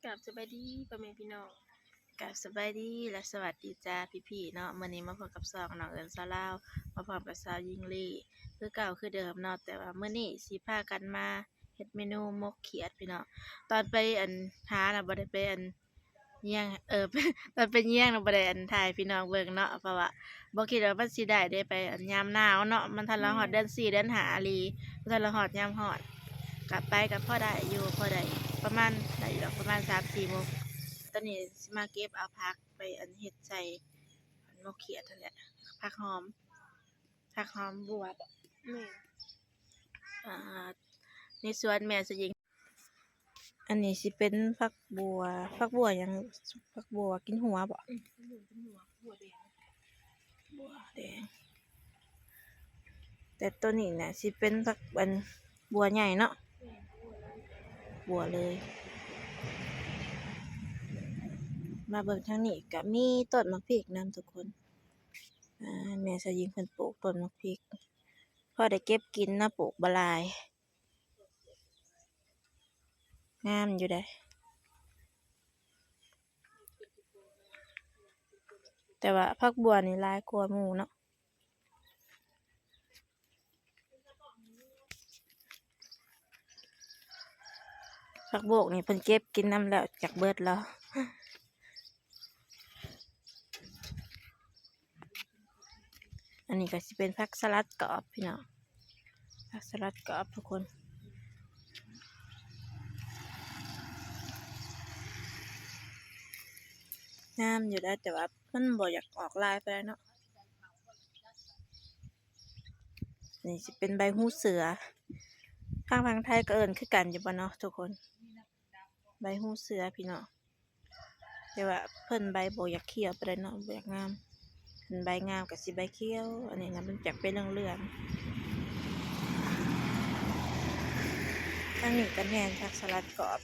ກາບສະບາຍດີພໍ່ແມ່ພີ່ນ້ອງ ກາບສະບາຍດີ ແລະ ສະຫວັດດີຈ້າພີ່ໆເນາະ. ມື້ນີ້ມາພົບກັບຊ່ອງນ້ອງເອິນສາວລາວ ມາພ້ອມກັບສາວຍິງລີ ຄືເກົ່າຄືເດີມເນາະ. ແຕ່ວ່າມື້ນີ້ຊິພາກັນມາເຮັດເມນູໝົກຂຽດພີ່ນ້ອງ. ຕອນໄປ ອັນ ຫານະ ບໍ່ໄດ້ໄປ ອັນ ຍ່ຽງ ເອີ ຕອນໄປຍ່ຽງນະ ບໍ່ໄດ້ ອັນ ຖ່າຍໃຫ້ພີ່ນ້ອງເບິ່ງເນາະ ເພາະວ່າບໍ່ຄິດວ່າມັນຊິໄດ້ເດ້ ໄປ ອັນ ຍາມໜາວເນາະ ມັນທັນລະຮອດເດືອນສີ່ ເດືອນຫ້າອີ່ຫຼີ ບໍ່ທັນລະຮອດຍາມຮ້ອນ. ກະໄປກະພໍໄດ້ຢູ່ ພໍໄດ້ ປະມານ ໄດ້ຢູ່ດອກ ປະມານສາມສີ່ໝົກ. ຕອນນີ້ຊິມາເກັບເອົາຜັກໄປ ອັນ ເຮັດໃສ່ໝົກຂຽດຫັ້ນແຫຼະ ຜັກຫອມ ຜັກຫອມບົວ ແມ່ນ ອ່າ ໃນສວນແມ່ສະຍິງ. ອັນນີ້ຊິເປັນຜັກບົວ ຜັກບົວຫຍັງ ຜັກບົວກິນຫົວບໍ? ອືມ ຜັກບົວກິນຫົວ ບົວແດງ ບົວແດງ. ແຕ່ໂຕນີ້ນະຊິເປັນຜັກ ອັນ ບົວໃຫຍ່ເນາະ ບົວເລີຍ. ມາເບິ່ງທາງນີ້ກະມີຕົ້ນໝາກພິກນຳທຸກຄົນ. ອ່າ ແມ່ສາວຍິງເພິ່ນປູກຕົ້ນໝາກພິກ ພໍໄດ້ເກັບກິນເນາະ ປູກບໍ່ຫຼາຍ ງາມຢູ່ເດ້. ແຕ່ວ່າຜັກບົວນີ້ຫຼາຍກວ່າໝູ່ເນາະ. ຜັກໂບກນີ້ເພິ່ນເກັບກິນນຳແລ້ວຈັກເບິດແລ້ວ. ອັນນີ້ກະຊິເປັນຜັກສະຫຼັດກອບພີ່ນ້ອງ ຜັກສະຫຼັດກອບທຸກຄົນ. ງາມຢູ່ໄດ໋ ແຕ່ວ່າມັນບໍ່ຢາກອອກຫຼາຍປານໃດເນາະ. ນີ້ຊິເປັນໃບຫູເສືອ ທາງຝັ່ງໄທກໍເອີ້ນຄືກັນຢູ່ບໍ່ເນາະທຸກຄົນ? ໃບຫູເສືອພີ່ນ້ອງ ແຕ່ວ່າເພິ່ນໃບບໍ່ຢາກຂຽວປານໃດເນາະ ບໍ່ຢາກງາມ. ຄັນໃບງາມກໍຊິໃບຂຽວ ອັນນີ້ນະມັນຈະເປັນເຫຼືອງໆ. ທາງນີ້ກໍແມ່ນຜັກສະຫຼັດກອບ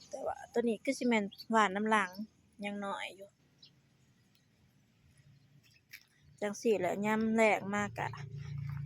ແຕ່ວ່າໂຕນີ້ຄືຊິແມ່ນຫວ່ານນຳຫຼັງ ຍັງນ້ອຍຢູ່. ຈັ່ງຊີ້ແຫຼະ ຍາມແລ້ງມາກະ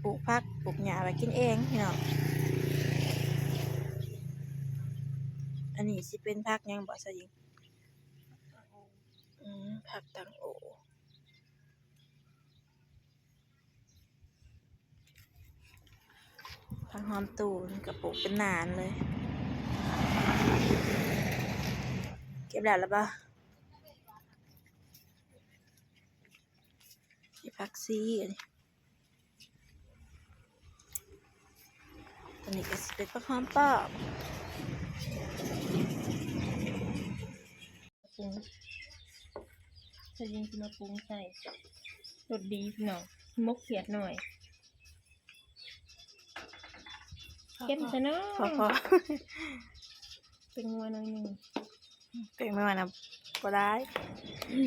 ປູກຜັກປູກຫຍ້າໄວ້ກິນເອງພີ່ນ້ອງ. ອັນນີ້ຊິເປັນຜັກຫຍັງບໍ່ສາວຍິງ? ອືມ ຜັກຕັງໂອ. ຜັກຫອມຕູ່ນີ້ກໍປູກເປັນໜານເລີຍ. ເກັບແລ້ວລະບໍ່? ນີ້ຜັກຊີ ອັນນີ້ ອັນນີ້ກໍຊິເປັນຜັກຫອມປ້ອມ. ປຸງ ສາວຍິງຊິມາປຸງໃສ່ ລົດດີພີ່ນ້ອງ ໝົກຂຽດໜ້ອຍ ເຄັມຊະເນາະ ພໍໆ ແປ້ງນົວໜ້ອຍໜຶ່ງ ແປ້ງນົວນະບໍ່ຫຼາຍ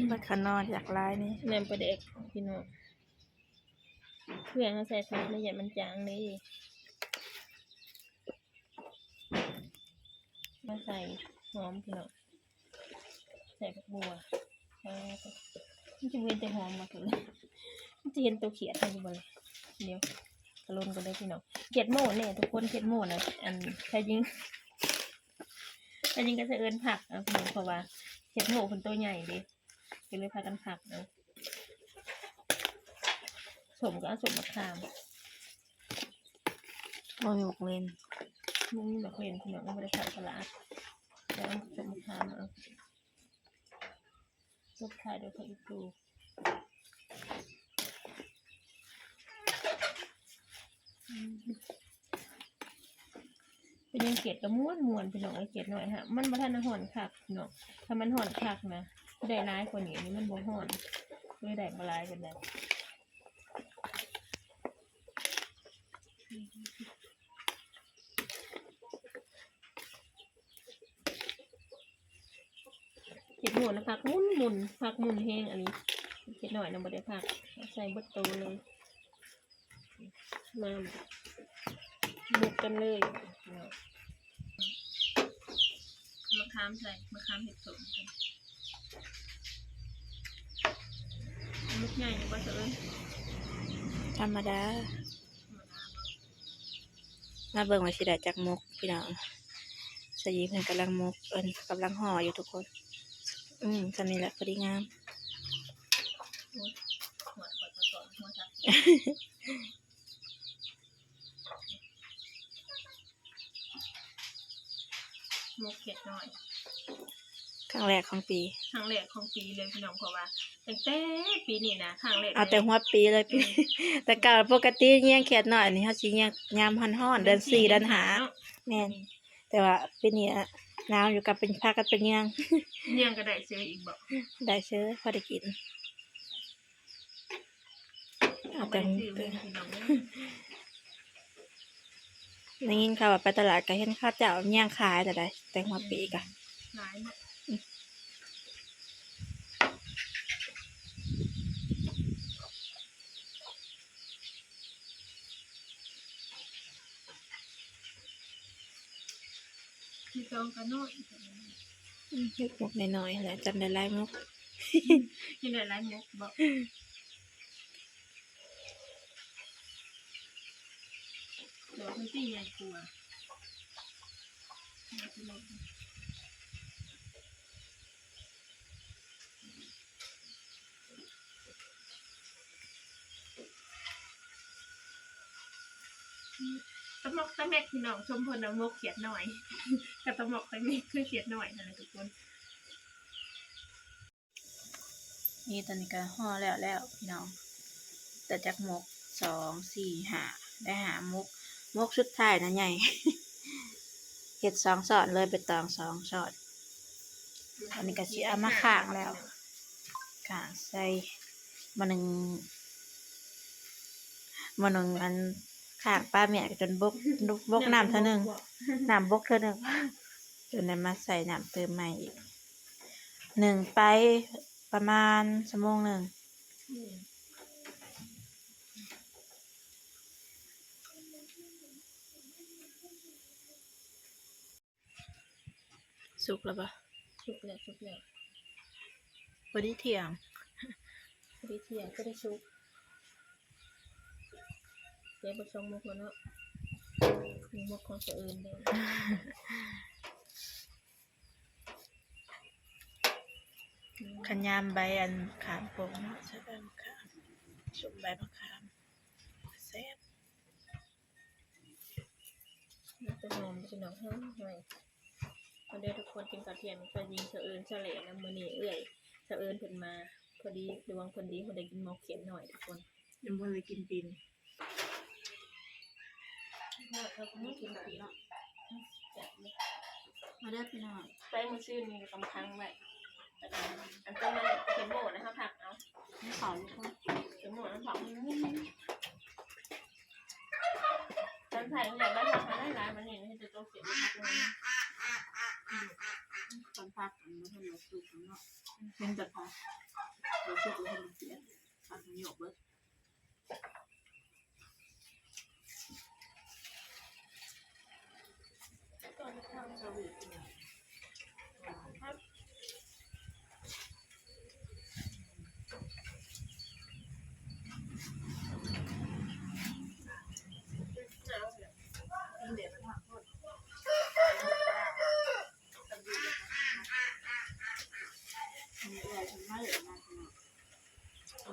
ເບິດຂະໜອດຢາກຫຼາຍນີ້ ນ້ຳປາແດກພີ່ນ້ອງ ເພື່ອເຮົາໃສ່ຜັກແລ້ວຢ້ານມັນຈາງເດ້. ມາໃສ່ຫອມພີ່ນ້ອງ ໃສ່ຜັກບົວ ເອີ ມັນຊິບໍ່ເຫັນແຕ່ຫອມບໍ່ ມັນຊິເຫັນໂຕຂຽດເຮົາຢູ່ບໍ່ລະ? ດຽວ ກະລົນກ່ອນເດີພີ່ນ້ອງ ຂຽດໂມແນ່ທຸກຄົນ ຂຽດໂມນະ ອັນ ຊາຍຍິງ ຊາຍຍິງກໍສະເອີ້ນຜັກ ເອົາພີ່ນ້ອງ ເພາະວ່າຂຽດໂມເພິ່ນໂຕໃຫຍ່ເດ້ ກໍເລີຍພາກັນຜັກເອົາ. ສົ້ມກໍເອົາສົ້ມມະຂາມ ບໍ່ມີໝາກເລັ່ນ ບໍ່ມີໝາກເລັ່ນພີ່ນ້ອງ ບໍ່ໄດ້ຂາຍຕະຫຼາດ ແຕ່ເອົາສົ້ມມະຂາມເອົາ ສົດຂາຍໂດຍພໍ່ອີ່ຕູ່. ເປັນຫຍັງຂຽດກໍມ່ວນໆ ພີ່ນ້ອງເອີຍ ຂຽດໜ້ອຍຫະ ມັນບໍ່ທັນໄດ້ຮ້ອນຄັກເນາະ ຖ້າມັນຮ້ອນຄັກນະ ຊິໄດ້ຫຼາຍກວ່ານີ້ ອັນນີ້ມັນບໍ່ຮ້ອນ ກໍເລີຍໄດ້ບໍ່ຫຼາຍປານໃດ. ຂຽດໜ້ອຍນະ ຜັກໝຸ່ນໆ ຜັກໝຸ່ນແຮງອັນນີ້ ຂຽດໜ້ອຍນະບໍ່ໄດ້ຜັກ ໃສ່ເບິດໂຕເລີຍ. ມາໝົກກັນເລີຍ ມະຂາມໃສ່ ມະຂາມເຮັດສົ້ມ ໝົກໃຫຍ່ຢູ່ບໍ່ສະເອີ້ນ? ທຳມະດາ ທຳມະດາເນາະ. ມາເບິ່ງວ່າຊິໄດ້ຈັກໝົກພີ່ນ້ອງ ສ ຕະຢີເພິ່ນກຳລັງໝົກ ເອີ້ນ ກຳລັງຫໍ່ຢູ່ທຸກຄົນ. ອືມ ສ່ຳນີ້ແຫຼະ ພໍດີງາມ. ໝົກເຂດນ້ອຍ ຄັ້ງແລກຂອງປີ ຄັ້ງແລກຂອງປີເລີຍພີ່ນ້ອງ ເພາະວ່າຕັ້ງແຕ່ປີນີ້ນະ ຄັ້ງແລກ ເອົາແຕ່ຫົວປີເລີຍປີ ອືມ ແຕ່ເກົ່າປົກກະຕິຍ່ຽງເຂດນ້ອຍນີ້ ເຮົາຊິຍ່ຽງຍາມຮ້ອນໆ ເດືອນສີ່ ເດືອນຫ້າ ເດືອນຫ້າເນາະ ແມ່ນ ອືມ ແຕ່ວ່າປີນີ້ອະ ໜາວຢູ່ ກະເປັນ ພາກັນໄປຍ່ຽງ ຍ່ຽງກະໄດ້ເສີຍອີກບໍ? ໄດ້ເສີຍ ພໍໄດ້ກິນ. ເອົາແຕ່ ບໍ່ໄດ້ຊື້ເບິ່ງພີ່ນ້ອງເອີຍ ໄດ້ຍິນຂ່າວວ່າໄປຕະຫຼາດກະເຫັນເຂົາເຈົ້າຍ່າງຂາຍແລ້ວໃດ໋ ແຕ່ຫົວປີກະ ອືມ ຫຼາຍເນາະ ອືມ ມີຕອງກະນ້ອຍ ອືມ ເຮັດໝົກນ້ອຍໆ ແຫຼະ ຈັ່ງໄດ້ຫຼາຍໝົກ ຈັ່ງໄດ້ຫຼາຍໝົກບໍ? ດອກມັນຕິໃຫຍ່ກວ່າ. ຕະໝົກຕະແໝກ ພີ່ນ້ອງ ຊົມເພິ່ນວ່າໝົກຂຽດນ້ອຍ ກະຕະໝົກຕະແໝກຄືຂຽດນ້ອຍຫັ້ນແຫຼະທຸກຄົນ. ນີ້ຕອນນີ້ກະຫໍ່ແລ້ວແລ້ວພີ່ນ້ອງ ແຕ່ຈັກໝົກ ສອງ ສີ່ ຫ້າ ໄດ້ຫ້າໝົກ ໝົກສຸດທ້າຍນະໃຫຍ່ ເຮັດສອງຊ້ອນເລີຍ ໄປຕອງສອງຊ້ອນ. ອັນນີ້ກະຊິເອົາມາຄ້າງແລ້ວ ຄ້າງໃສ່ໝໍ້ໜຶ່ງ ໝໍ້ໜຶ່ງ ອັນ ຄ້າງປາແມ່ກະຈົນບົກ ບົກນ້ຳເທື່ອໜຶ່ງ ນ້ຳບົກເທື່ອໜຶ່ງ ຈົນໄດ້ມາໃສ່ນ້ຳເຕີມໃໝ່ອີກ. ໜຶ້ງໄປປະມານຊົ່ວໂມງໜຶ່ງ. ສຸກແລ້ວບໍ່? ສຸກແລ້ວ ສຸກແລ້ວ ພໍດີທ່ຽງ ພໍດີທ່ຽງ ພໍດີສຸກ. ເກັບໄປສອງໝົກແລ້ວເນາະ ມີໝົກຂອງສະເອີນເດີ. ຄັນຍາມໃບອັນຂາມປົງເນາະ ໃສ່ໃບມະຂາມ ສົ້ມໃບມະຂາມ ແຊບ. ໜ້າຕາຫອມ ພີ່ນ້ອງ ຫອມຫວຍ. ມາເດີທຸກຄົນ ກິນເຂົ້າທ່ຽງນຳຊາວຍິງ ຊາວເອີນ ຊາວແຫຼນຳ. ມື້ນີ້ເອື້ອຍຊາວເອີນເພິ່ນມາ ພໍດີ ດວງເພິ່ນດີ ເພິ່ນໄດ້ກິນໝົກຂຽດນ້ອຍທຸກຄົນ. ຍັງບໍ່ໄດ້ກິນປີນີ້ ເຮົາກໍບໍ່ກິນປີເນາະ. ມາເດີພີ່ນ້ອງ ໄປມື້ຊືນນີ້ກຳຂັງໄວ້ ອັນຕົວນັ້ນເຂັມໂມ່ນະ ເຮົາຜັກເອົາ ໃຫ້ເຂົາຢູ່ພຸ້ນ ເຂັມໂມ່ນເຮົາຜັກ. ຕອນໃສ່ແລ້ວໃບຜັກມັນຫຼາຍໆ ບາດນີ້ເຮັດແຕ່ໂຕເຂັມ ໃຫ້ເຂົາ ຕອນຜັກມັນບໍ່ທັນໄດ້ສຸກເນາະ ເຫັນແຕ່ຜັກ ບໍ່ສຸກແລ້ວມັນເສຍ ຜັກມັນໂຍກເບິດ.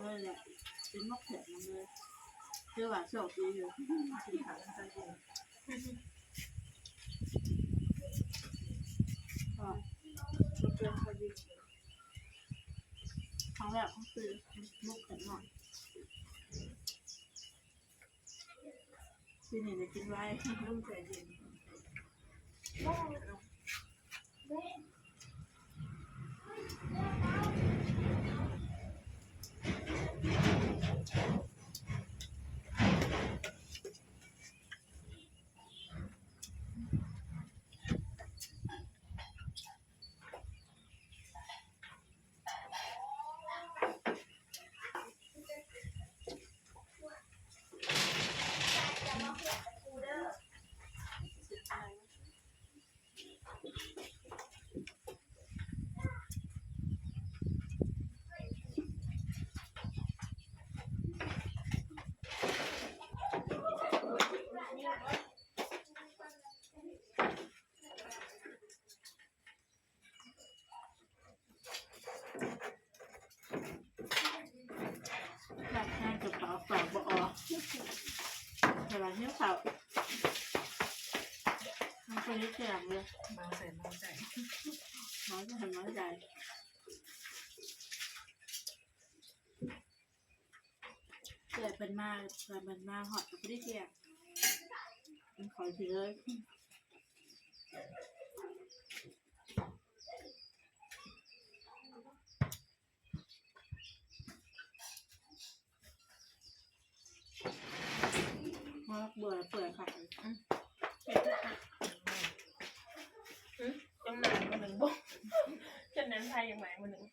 ເລີຍແຫຼະ ເປັນໝົກແຂກນຳເລີຍ ຖືວ່າໂຊກດີຢູ່ ກິນເຂົ້ານຳກັນ. ອໍ ເປັນພໍດີ ຄັ້ງແລກຂອງປີ ໝົກແຂກນ້ອຍ. ປີນີ້ໄດ້ກິນໄວ ລົງແຊ່ເຢັນ. ຈະມາເພື່ອນກັບກູເດີ. ຕອນຫິວເຂົ້າ ມັນເປັນເລື່ອງເລີຍ ເມົາໃສ່ເມົາໃສ່ ເມົາໃສ່ເມົາໃສ່ ເອື້ອຍເພິ່ນມາ ເອື້ອຍເພິ່ນມາຮອດກໍພໍດີທ່ຽງ ມັນຂໍຊິເລີຍ. ເປື່ອຍ ເປື່ອຍຄັກ ອືມ ອືມ ຕ້ອງນານມື້ໜຶ່ງບໍ ຈະແໜ້ນໄຟຍັງໄໝມື້ໜຶ່ງ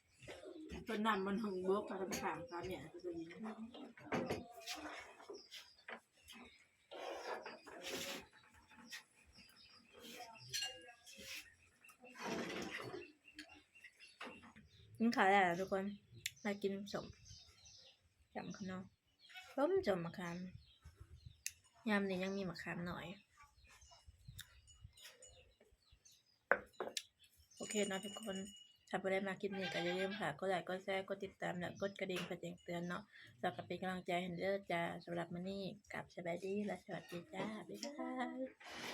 ເພິ່ນນຳມັນຫຶງບົກ ເຂົາຈະໄປຖາມຊາວເມຍ ກິນເຂົ້າແລ້ວທຸກຄົນ ມາກິນສົ້ມ ຈ້ຳຂະນໍ ສົ້ມ ສົ້ມໝາກຂາມ ຍາມນີ້ຍັງມີໝາກຂາມໜ້ອຍ. ໂອເຄເນາະທຸກຄົນ ຖ້າຜູ້ໃດມັກຄລິບນີ້ກໍຢ່າລືມຝາກກົດໄລ ກົດແຊ ກົດຕິດຕາມ ແລະ ກົດກະດິ່ງເພື່ອແຈ້ງເຕືອນເນາະ ແລ້ວກໍເປັນກຳລັງໃຈໃຫ້ເດີ້ຈ້າ. ສຳລັບມື້ນີ້ ກາບສະບາຍດີ ແລະ ສະຫວັດດີຈ້າ ບາຍບາຍ.